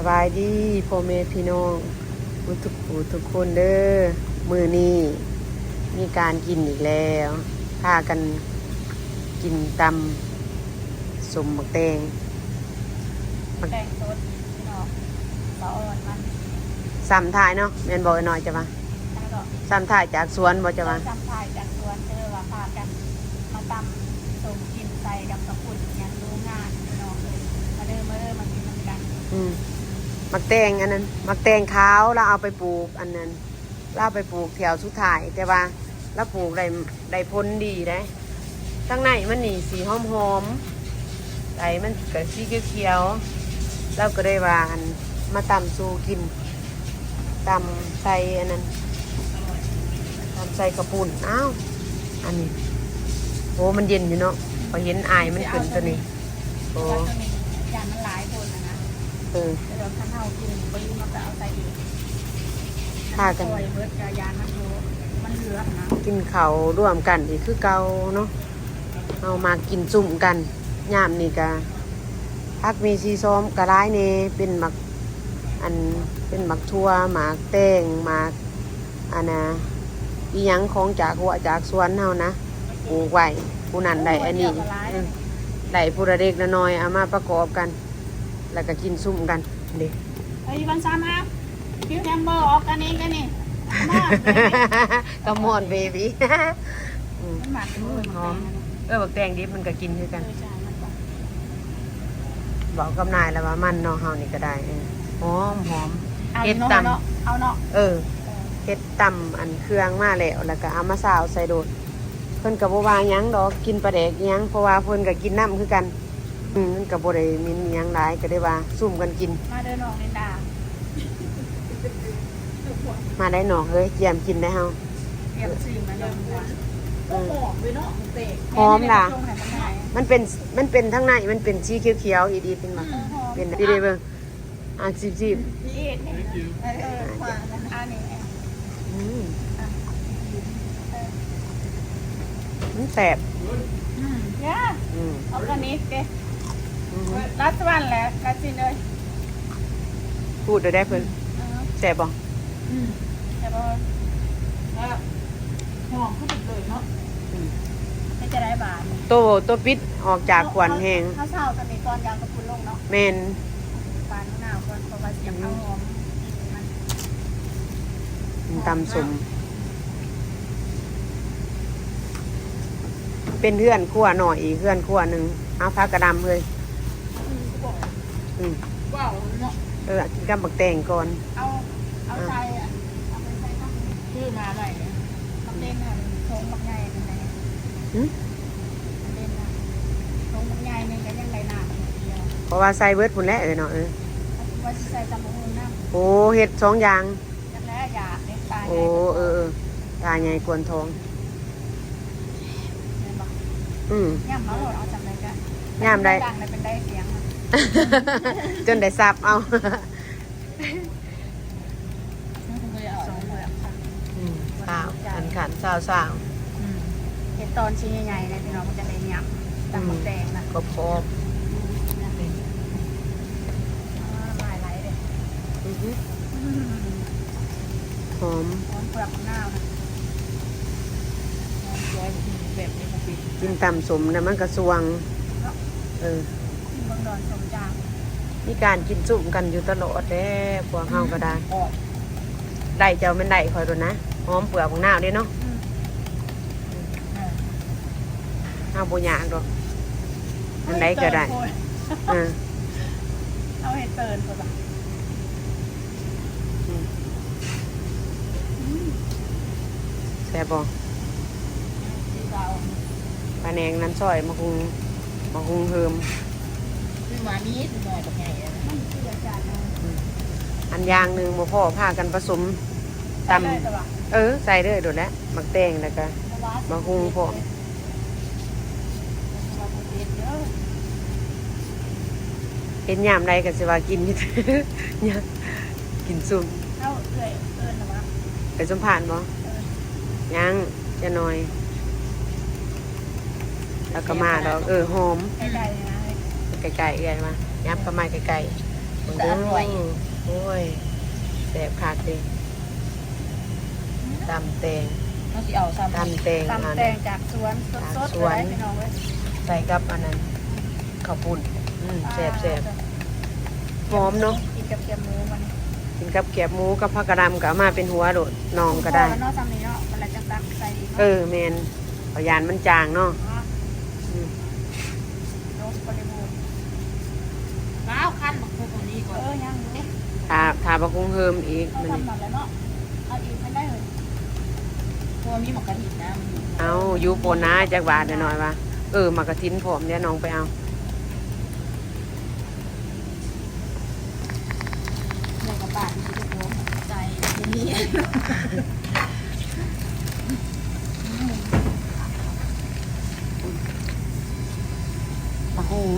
ສະບາຍດີພໍ່ແມ່ພີ່ນ້ອງທຸກຜູ້ທຸກຄົນເດີ້. ມື້ນີ້ມີການກິນອີກແລ້ວ ພາກັນກິນຕຳສົ້ມໝາກແຕງ ໝາກແຕງສົດເນາະ ສະອອນມັນ ຊ້ຳທ້າຍເນາະ ແມ່ນບໍ່ ອ້າຍນ້ອຍ ເຈົ້າວ່າ? ຊ້ຳທ້າຍຈາກສວນບໍ່ ເຈົ້າວ່າ? ຊ້ຳທ້າຍຈາກສວນ ເຈົ້າວ່າພາກັນມາຕຳສົ້ມກິນໃສ່ກັບເຂົ້າປຸ້ນຫຍັງຢູ່ງານພີ່ນ້ອງເອີຍ. ມາເດີ້ ມາເດີ້ ມາກິນນຳກັນ. ອືມ ໝາກແຕງອັນນັ້ນ ໝາກແຕງຂາວ ລາວເອົາໄປປູກອັນນັ້ນ ລາວໄປປູກແຖວສຸດທ້າຍ ແຕ່ວ່າລາວປູກໄດ້ ໄດ້ຜົນດີເດ້. ທາງໃນມັນນີ້ສີຫອມໆ ໃບມັນກະສີຂຽວໆ ລາວກະເລີຍວ່າ ອັນ ມາຕຳສູ່ກິນ ຕຳໃສ່ອັນນັ້ນ ຕຳໃສ່ເຂົ້າປຸ້ນ. ອ້າວ ອັນນີ້ ໂອ້ ມັນເຢັນຢູ່ເນາະ ຂ້ອຍເຫັນອາຍມັນຂຶ້ນຕົວນີ້. ໂອ້ ຢ້ານມັນຫຼາຍໂພດຫັ້ນນະ. ເອີ ແລ້ວຄັນເຮົາກິນບໍ່ອີ່ມ ເຮົາກະເອົາໃສ່ອີກ ພາກັນ ຂ້ອຍເບິດກະຢ້ານມັນບໍ່ ມັນເຫຼືອຫັ້ນນະ. ກິນເຂົ້າລວມກັນອີກຄືເກົ່າເນາະ ເຮົາມັກກິນຊຸມກັນ. ຍາມນີ້ກະຜັກມີສີຊອມກະຫຼາຍແດ່ ເປັນໝາກ ອັນ ເປັນໝາກຖົ່ວ ໝາກແຕງ ໝາກ ອັນນ່າ ອີ່ຫຍັງຂອງຈາກຮົ້ວຈາກສວນເຮົານະ ປູກໄວ້ ຜູ້ນັ້ນໄດ້ອັນນີ້ ອືມ ໄດ້ຜູ້ລະເລັກລະນ້ອຍ ເອົາມາປະກອບກັນ ແລ້ວກະກິນຊຸມກັນເດ້. ເອີຍ ວັນຊາມາ Cucumber organic ອັນນີ້ Come on baby. ອືມ ມັນມັກ ອືມ ຫອມ. ເອີ ບັກແຕງດິບມັນກະກິນຄືກັນ ເອີ ໃຊ່ ມັນກໍ ເວົ້າກັບນາຍແລ້ວວ່າມັນເນາະ ເຮົານີ້ກະໄດ້. ເອີ ຫອມ ຫອມ ເອົາເນາະ ເຮັດຕຳ ເນາະ ເອົາເນາະ. ເອີ ເອີ ເຮັດຕຳອັນເຄື່ອງມາແລ້ວ ແລ້ວກະເອົາມາຊາວໃສ່ໂລດ ເພິ່ນກະບໍ່ວ່າຫຍັງດອກ ກິນປາແດກອີ່ຫຍັງ ເພາະວ່າເພິ່ນກະກິນນຳຄືກັນ. ອືມ ມັນກະບໍ່ໄດ້ມີຫຍັງຫຼາຍ ກະໄດ້ວ່າຊຸມກັນກິນ. ມາເດີ້ນ້ອງລິນດາ ມາໄດ້ນ້ອງເອີຍ ກຽມກິນໄດ້ເຮົາ. ກຽມຊິມມາເດີ້ນ້ອງລິນດາ. ອືມ ໂອ້ ຫອມເວີຍເນາະ ໝາກແຕງ ຫອມລະ ມັນເປັນ ມັນເປັນທາງໃນ ມັນເປັນສີຂຽວໆ ອີ່ດີເປັນໝາກ ເອີ ຫອມ ເປັນ ດີເດ້ເບິ່ງ. ອ່າ ຊີບໆ ເອີ ຂວາງອັນນີ້ ອືມ ອ່ະ ເອີ ມັນແຊບ ອືມ ເອີ ອືມ organic ເດ້ ອືມ last one ແຫຼະ last in ເອີຍ ພູດເດີໄດ້ເພິ່ນ ເອີ ແຊບບໍ່? ອືມ ແຊບບໍ່? ແຊບ ຫອມຄືເລີຍເນາະ ອືມ ເປັນຈັ່ງໃດບາດນີ້? ໂຕ ໂຕປິດອອກຈາກຂວັນແຮງ ເຮົາ ເຮົາ ເຮົາເຊົາກັນນີ້ກ່ອນ ຢ່າເອົາກະປຸ້ນລົງເນາະ ແມ່ນ ປານະນາວກ່ອນ ເພາະວ່າຊິເອົາຫອມ ອືມ ມັນ ຕຳສົ້ມ ເປັນເຮືອນຄົວນ້ອຍອີກເຮືອນຄົວໜຶ່ງ ເອົາ ຜັກກະດຳເຮີ້ຍ ອືມ ອືມ ວ້າວເນາະ ເອີ ກິນກັບບັກແຕງກ່ອນ ເອົາ ເອົາໃສ່ອັນ ເອົາໄປໃສ່ກັບ ຊື້ມາໄວ້ເດ້ ບັກເຕັນຫັ້ນ ຖົງບັກໃຫຍ່ນັ້ນແຫຼະ ຫື? ບັກເຕັນນະ ຖົງບັກໃຫຍ່ໜຶ່ງກະຍັງໄດ້ນ້ຳດຽວ ເພາະວ່າໃສ່ເບິດພຸ້ນແຫຼະ ເອີເນາະ ເອີ ວ່າຊິໃສ່ຕຳບັກຫຸ່ງນຳ ໂອ້ ເຮັດສອງຢ່າງ ຈັກແລ້ວຢາກເດ້ ຕາໃຫຍ່ ໂອ້ ເອີ ເອີ ຕາໃຫຍ່ກວນທ້ອງ ແມ່ນບໍ່? ອືມ ຍາມເຮົາເອົາຈຳໄດ້ກະ ຍາມໃດ ດັງໄດ້ເປັນໄດ້ສຽງ ຈົນໄດ້ສັບເອົາ ອືມ ຊາວ ອັນຂັນຊາວ ຊາວ ອືມ ເຮັດຕອນຊິໃຫຍ່ໆ ແນ່ພີ່ນ້ອງ ມັນຈະໄດ້ຫຍ້ຳ ຕຳໝາກແຕງນະ ກອບໆ ອືມ ຫຼາຍໆ ເດ້ ອືຮຶ ອືມ ຫອມ ຫອມເປືອກໝາກນາວນະ ຫອມສວຍ ແບບນີ້ ກິນຕຳສົ້ມນະ ມັນກະສ່ວງ ເນາະ ເອີ ເມືອງດອນສົມຈາງ ມີການກິນຊຸມກັນຢູ່ຕະຫຼອດແຫຼະ ພວກເຮົາກະໄດ້ ໄດ້ເຈົ້າແມ່ນໄດ້ຂ້ອຍໂລດນະ ຫອມເປືອກໝາກນາວເດ້ເນາະ ອືມ ເຮົາບໍ່ຍາກດອກ ອັນໃດກະໄດ້ ເອີ ເຮົາເຮັດເຕີນໂພດ ອືມ ອືມ ແຊບບໍ່? ປາແໜງນັ້ນຊອຍ ໝາກຫຸ່ງ ໝາກຫຸ່ງເຮີມ ຊື້ມາມີໜ້ອຍບັກໃຫຍ່ ອືມ ອັນຢ່າງໜຶ່ງບໍ່ພໍ ພາກັນປະສົມຕຳ ເອີ ໃສ່ເລີຍໂລດແຫຼະ ໝາກແຕງ ແລ້ວກະໝາກຫຸ່ງພ້ອມ ເຫັນຍາມໃດກະຊິວ່າກິນຢູ່ ກິນຊຸມ ເອີ ເອື້ອຍເອີ້ນລະຫວາ? ໄປສົມພານບໍ່? ຍັງ ຈະໜ້ອຍ ລາວກະມາດອກ ເອີ ຫອມ ໃກ້ໆ ເອື້ອຍມາ ຫຍັບເຂົ້າມາໃກ້ໆ. ເບິ່ງເດີ ອະລ່ອຍ ໂອ້ຍ ແຊບຄັກເດ້ ຕຳແຕງ ເຮົາຊິເອົາຊ້ຳ ຕຳແຕງ ຕຳແຕງຈາກສວນ ຈາກສວນ ສົດໆ ເລີຍພີ່ນ້ອງເອີຍ ໃສ່ກັບອັນນັ້ນ ເຂົ້າປຸ້ນ ອືມ ແຊບໆ ຫອມເນາະ ກິນກັບແຄບໝູມັນ ກິນກັບແຄບໝູກັບຜັກກະດຳ ກໍເອົາມາເປັນຫົວໂລດ ໜ່ອງກໍໄດ້ ພໍແລ້ວເນາະ ຊ່ຳນີ້ເນາະ ບັດແລ້ວຈັ່ງຕັກໃສ່ອີກເນາະ ເອີ ແມ່ນ ເຂົາຢ້ານມັນຈາງເນາະ ອືມ ລາວຄັນບັກຫຸ່ງຕົວນີ້ກ່ອນ ເອີ ຍັງຢູ່ ຖ້າ ຖ້າບັກຫຸ່ງເຮີມອີກ ເອົາ ມື້ນີ້ ຊ່ຳນັ້ນແຫຼະເນາະ ເອົາອີກມັນໄດ້ເລີຍ ເພາະວ່າມີໝາກກະທິນນະ ມັນຢູ່ ເອົາ ຢູ່ປົນນາ ຈັກບາດນ້ອຍໆວ່າ ເອີ ໝາກກະທິນພ້ອມ ດຽວນ້ອງໄປເອົາ ແລ້ວກໍປາດໃສ່ຕົວນີ້ ບັກຫຸ່ງ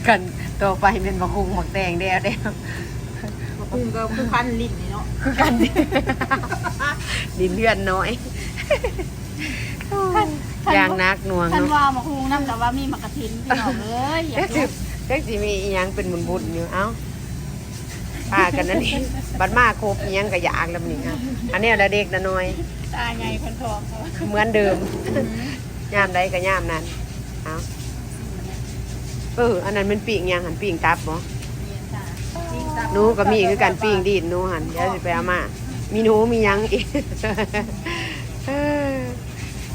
ກັນຕໍ່ໄປແມ່ນບັກຫຸ່ງໝາກແຕງແດ່ໆ ບັກຫຸ່ງກໍຄືຄັນຫຼິ້ນນີ້ເນາະ ຄືກັນ ຫຼິ້ນເຮືອນນ້ອຍ ຢ່າງໜັກໜ່ວງເນາະ ຄັນວ່າບັກຫຸ່ງນຳກໍວ່າມີໝາກກະທິນ ພີ່ນ້ອງເອີຍ ຢາກ ຈັກຊິ ຈັກຊິມີອີ່ຫຍັງເປັນບຸນໆຢູ່ ເອົ້າ ປາກັນອັນນີ້ ບັດມາຄົບອີ່ຫຍັງກໍຢາກແລ້ວບັດນີ້ ເອົ້າ ອັນນີ້ລະເດັກລະນ້ອຍ ຕາໃຫຍ່ເພິ່ນທ້ອງ ເໝືອນເດີມ ຍາມໃດກໍຍາມນັ້ນ ເອົ້າ ເອີ ອັນນັ້ນແມ່ນປີ້ງຫຍັງຫັ້ນ ປີ້ງຕັບບໍ? ໜູກໍມີຄືກັນ ປີ້ງດີນໜູຫັ້ນ ດຽວຊິໄປເອົາມາ ມີໜູມີຫຍັງອີກ ເອີ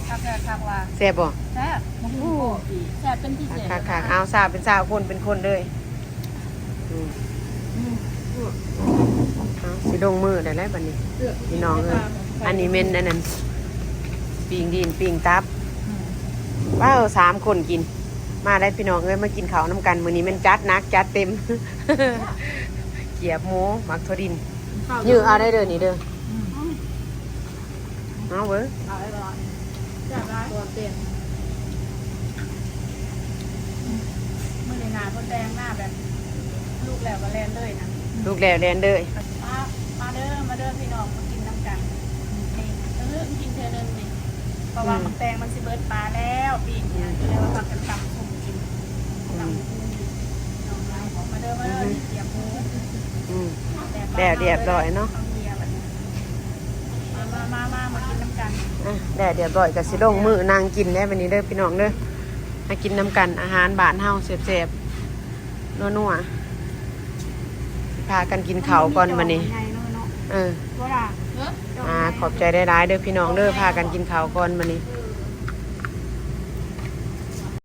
ຄັກແທ້ຄັກວ່າ ແຊບບໍ່? ແຊບ ໂອ້ ແຊບເປັນພິເສດ ຄັກໆ ເອົາ ຊາວເປັນຊາວ ຄົນເປັນຄົນເລີຍ ອືມ ເອົາ ຊິລົງມືໄດ້ແລ້ວບັດນີ້ ພີ່ນ້ອງເອີຍ ອັນນີ້ແມ່ນອັນນັ້ນ ປີ້ງດີນ ປີ້ງຕັບ ວ້າວ ສາມຄົນກິນ ມາໄດ້ພີ່ນ້ອງເອີຍ ມາກິນເຂົ້ານຳກັນ ມື້ນີ້ແມ່ນຈັດໜັກຈັດເຕັມ ກຽບໝູ ໝາກຖົ່ວດິນ ເຂົ້າ ຢື້ເອົາໄດ້ເດີນີ້ເດີ ອືມ ເອົາເບິ່ງ ເອົາໄດ້ບໍ່? ແຊບຫຼາຍ ຕົວເຕັມ ມື້ນີ້ໜ້າບໍ່ແຕ່ງ ໜ້າແບບ ລຸກແລ້ວກໍແລ່ນເລີຍນະ ລຸກແລ້ວແລ່ນເລີຍ ມາ ມາເດີ ມາເດີພີ່ນ້ອງ ມາກິນນຳກັນ ນີ້ ເອີ ກິນເທື່ອໜຶ່ງນີ້ ເພາະວ່າ ອືມ ໝາກແຕງມັນຊິເບິດປາແລ້ວ ປີ້ງນີ້ ອືມ ກໍເລີຍວ່າພາກັນຕຳ ມາເດີ ມາເດີ ອືຮຶ ນີ້ກຽບໝູ ອືມ ແດດຮຽບຮ້ອຍເນາະ ມາ ມາ ມາ ມາກິນນຳກັນ ອ່ະ ແດດຮຽບຮ້ອຍກໍຊິລົງມືນັ່ງກິນແລ້ວບັດນີ້ເດີພີ່ນ້ອງເດີ ມາກິນນຳກັນ ອາຫານບ້ານເຮົາແຊບໆ ນົວໆ ພາກັນກິນເຂົ້າກ່ອນບັດນີ້ ເອີ ອ່າ ຂອບໃຈຫຼາຍໆເດີພີ່ນ້ອງເດີ ພາກັນກິນເຂົ້າກ່ອນບັດນີ້